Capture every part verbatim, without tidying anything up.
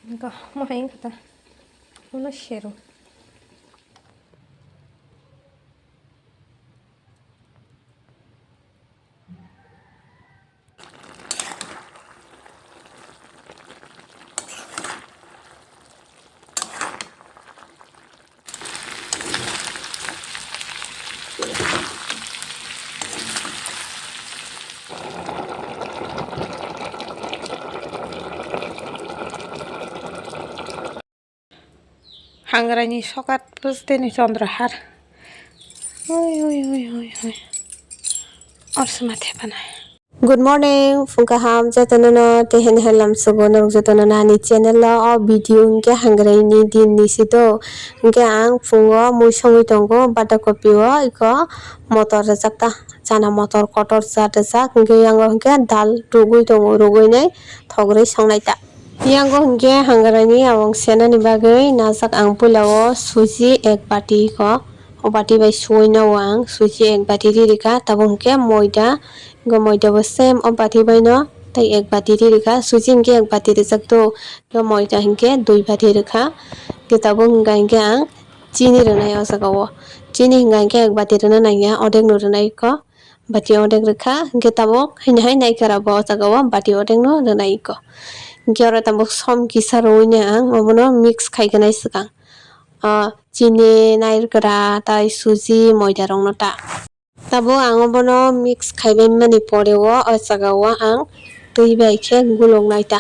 Go, mo hai wngkha ta. Uno sero. Hangraini sokat bwsdini Chandrahar. Oi, oi, oi, oi, oi. Orsoma thepanai. Good morning, phung kaham jotonono, tei hene hai lamsogo norok jotonono ani channel o. O video hwnkhe hangraini din ni si do. Hwnkhe ang phungo mui songwi tongo, bata kopi o iko motor rwjak ta, chana motor kotor cha rwjak, hwnkhe yango hwnkhe dal rugwi tongo, rugwi nai thogwi songnai ta. Yango hwnkhe hangraini awang senani bagwi najak ang puila o suji ek bati ko, o bati bai suwi no ang suji ek bati ri rikha, tabuk hwnkhe moida, hwnkhe moida bo same o bati bai no tei ek bati ri rikha, suji hwnkhe ek bati rijak do, hwnkhe moida hwnkhe dui bati rikha, hwnkhe tabuk hwnkha hwnkhe ang chini rwnai o jaga o, chini hwnkha hwnkhe ek bati rwna nangya, odek no rwnai ko. Bati odek rwkha, hwnkhe tabuk haino hai naikara bo o jaga o bati odek no rwnai iko. Hwnkhe oro tabuk som kisa rwui no ang obono mix khai gwnai swkang. O chini, naikara, tai suji, moida rok no ta. Tabuk ang obono mix khai bai mani pore o, o jaga o ang twi bai khe guluk nai ta.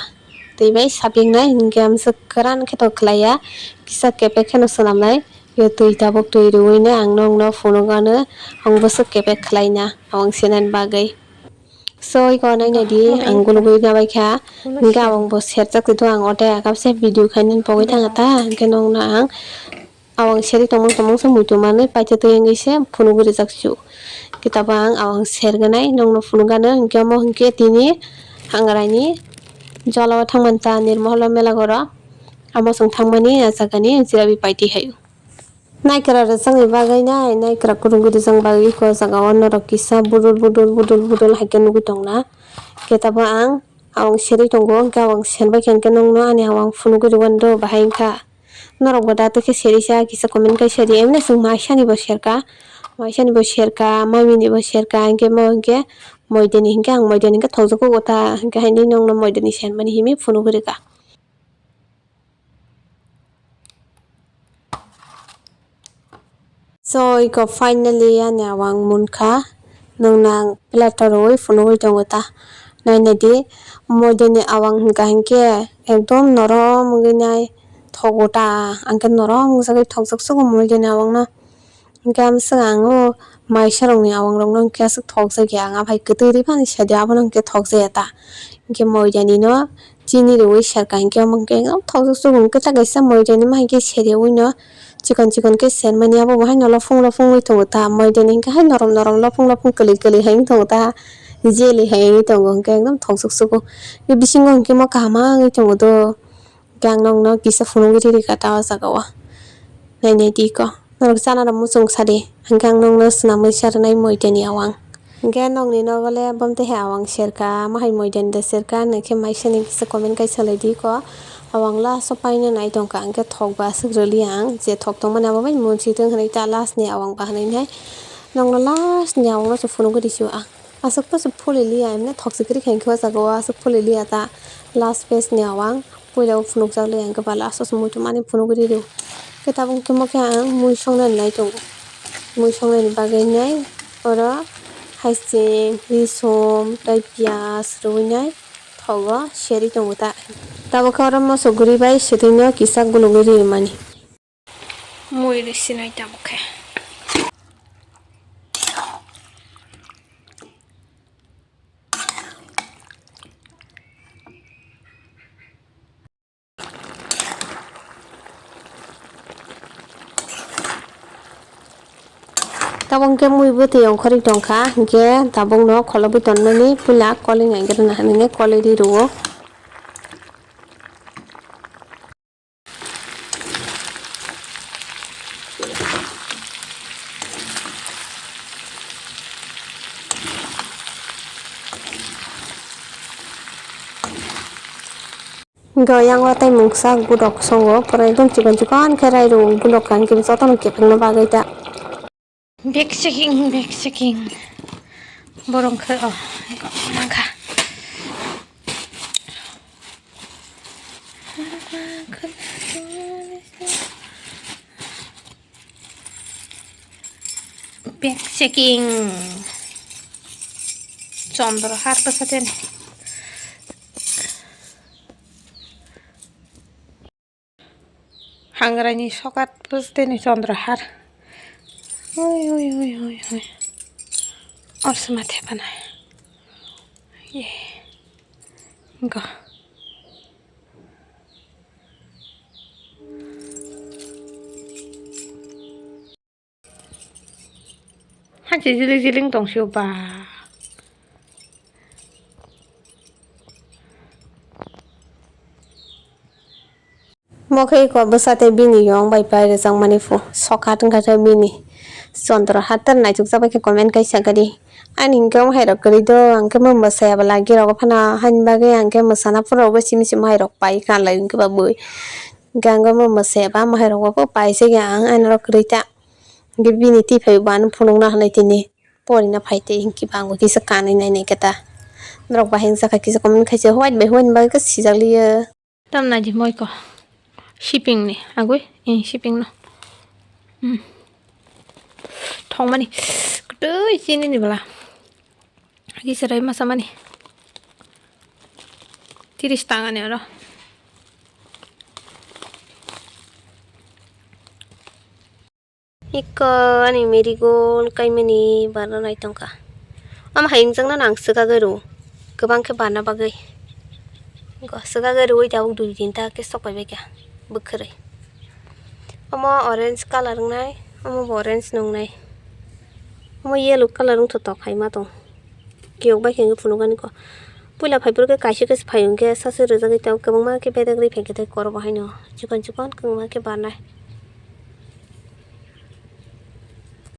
Twi bai sapik nai, hwnkhe amswk kwran khe tok khlai ya, kisa kepek kheno swnam nai. Yo twi tabuk twi rwui no ang nokno phunuk ano, ang bwswk kepek khlai na, awang senani bagwi. So, iko nai nai di, ang gulugwi nabai kha, hwnkhe awang bo serjak twi do ang ode akam se video khainani pogwi thang ta, hwnkhe nokno ang awang serwi tongmung tongmung se muitu manwi paitha twi wngwi se phunugwi rijak su. Hwnkhe tabuk ang awang sergwnai nokno phunuk ano, hwnkhe omo hwnkhe tini hangraini jolao thangmani ta Nirmoholo mela goro, amo chwng thangmani a jagani jirabi paiti hai. Naikra rwjakni bagwi nai, naikra kwrwngwi rwjakni bagwi iko jaga o norok kisa budul budul budul budul hai khe nugwi tongna. Khe tabuk ang awang serwi tongo, hwnkhe awang serbai khe hwnkhe nokno ani awang phunugwi rwgwno do bahai wngkha. Norok bo da twi khe serwi sa kisa comment kaisa di, emne chwng maisani bo serka, maisani bo serka, mamini bo serka, hwnkhe mo hwnkhe moidani hwnkhe ang moidani hwnkhe thokjagwi ta, hwnkhe haino nokno moidani sermani himwi phunugwi rwkha. So, iko finally ani awang munkha. Nwngno ang plater rwui phunugwi tongo ta. Nainai di, moidani awang hwnkha hinkhe ekdom norom wngwi nai thogo ta. Ang khe norom wngjagwi thokjak sugo moidani awangno. Hwnkhe amswk ang o maisarokni awangrokno hwnkhe aswk thokjak ya, ang aphai kwtwi rwphani sadi abono hwnkhe thokjak ya ta. Hwnkhe moidanino chini rwui serka hwnkhe omo hwnkhe ekdom thokjak sugo, hwnkhe ta kaisa moidani ma hwnkhe seriwino chikon chikon khe sermani, abo bo haino lophung lophung wngwi tongo ta, moidani hwnkhe hai norom norom lophung lophung kwlwi kwlwi hai wngwi tongo ta, jelly hai wngwi tongo, hwnkhe ekdom thokjak sugo. Bisingo hwnkhe mo kaham ma wngwi tongo do. Hwnkhe ang nokno kisa phunugwi riri kha ta o jaga o. Nainai di ko. Norok chana rok muchung sadi. Hwnkhe ang nokno swnamwi cha rwnai moidani awang. Hwnkhe nokni nogo le bom tei hai awang serka, ma hai moidani da serka, hwnkhe maisani kisa comment kaisa lai di ko. Awang last o paina nai tongkha, hwnkhe thok ba aswk rwliya ang, je thok tongmani abo bai munsitwng hwnwi ta last ni awang ba hwnwi nai. Nokno last ni awang no se phunugwi risi o ang. Aswk po se phuliliya, emne thok se kwrwi kha hwnkhe o jaga o aswk phuliliya ta last phase ni awang. Puila o phunukjak le ang khe bala aswk se muitu mani phunugwi rw. Khe tabuk tongma khe ang mui songnani nai tongo. Mui songnani bagwi nai oro haiching, risum tei piyaj rwui nai thogo serwi tongo ta. Tabuk khe oro moso guri bai swtwi no kisa gulugwi rw mani. Mui rw sinai tabuk khe. Tabuk hwnkhe mui bwtwi ongkhorwi tongkha, hwnkhe tabukno kholobwi tonmani puila kolwi naigrwna hinwi kolwi ri rwo. Hwnkhe o yang o tei mungsa gudok songo, pura ekdom chikon chikon khe rai rw gudok kha, hwnkhe jotono kiphilna bagwi ta. Bag checking, bag checking. Borok khe, oh, nangkha. Bag checking. Chondro har bwsa teni. Hangrani sokat bwsa teni chondro har. Oi, oi, oi, oi, oi. Orsma thepana. Ye. Go. Hanchi jiling jiling tong sio ba. Mo khe ko bwsa tei bini yong bai pai rwjakmani phu sokat wngkha khe bini chondro hatar naitukjak bai khe comment kaisa gari. Ani hinkhe omo hai rok kwrwi do, ang khe mo mwsai ya bwla girok phano haini bagwi ang khe mwsana phuru bo simi simi hai rok pai kha lai wngkhe ba bui. Hinkhe ang khe mo mwsai ya ba mo hai rok bo paisa ya ang ani rok kwrwi ta. Hinkhe bini twi phai bo ano phunukna hinwi tini porina phai tei hinkhe ba ang bo kisa kanwi nai nai khe ta. Norok bahai wngsa kha kisa comment khaisa white bai white ni bagwi khe sijak liya. Tam naidi moi ko. Shipping ni agui. Eh, shipping no. Hmm. Thongmani. Kwtwi chini ni bwla. Agi serai masa mani. Tiris tanga ni oro. Iko ani marigold kaimani barna nai tongkha. Omo hai wngjaknano ang swkagwi rw. Kwbang khe barna bagwi. Iko swkagwi rwui tabuk dui tinta khe sok pai baikha bwkhwrwi. Omo orange colour wngnai, omo bo orange no wngnai. Omo yellow colour wngthotok hai ma tong. Kiyok bai khe wngwi phunukgani ko. Puila phaiphuru khe kaisa khe phai hwnkhe sasu rwjagwi tongo, kwbangma khe bedek rwi phaikhe tei koro bo haino chikon chikon kwbangma khe barnai.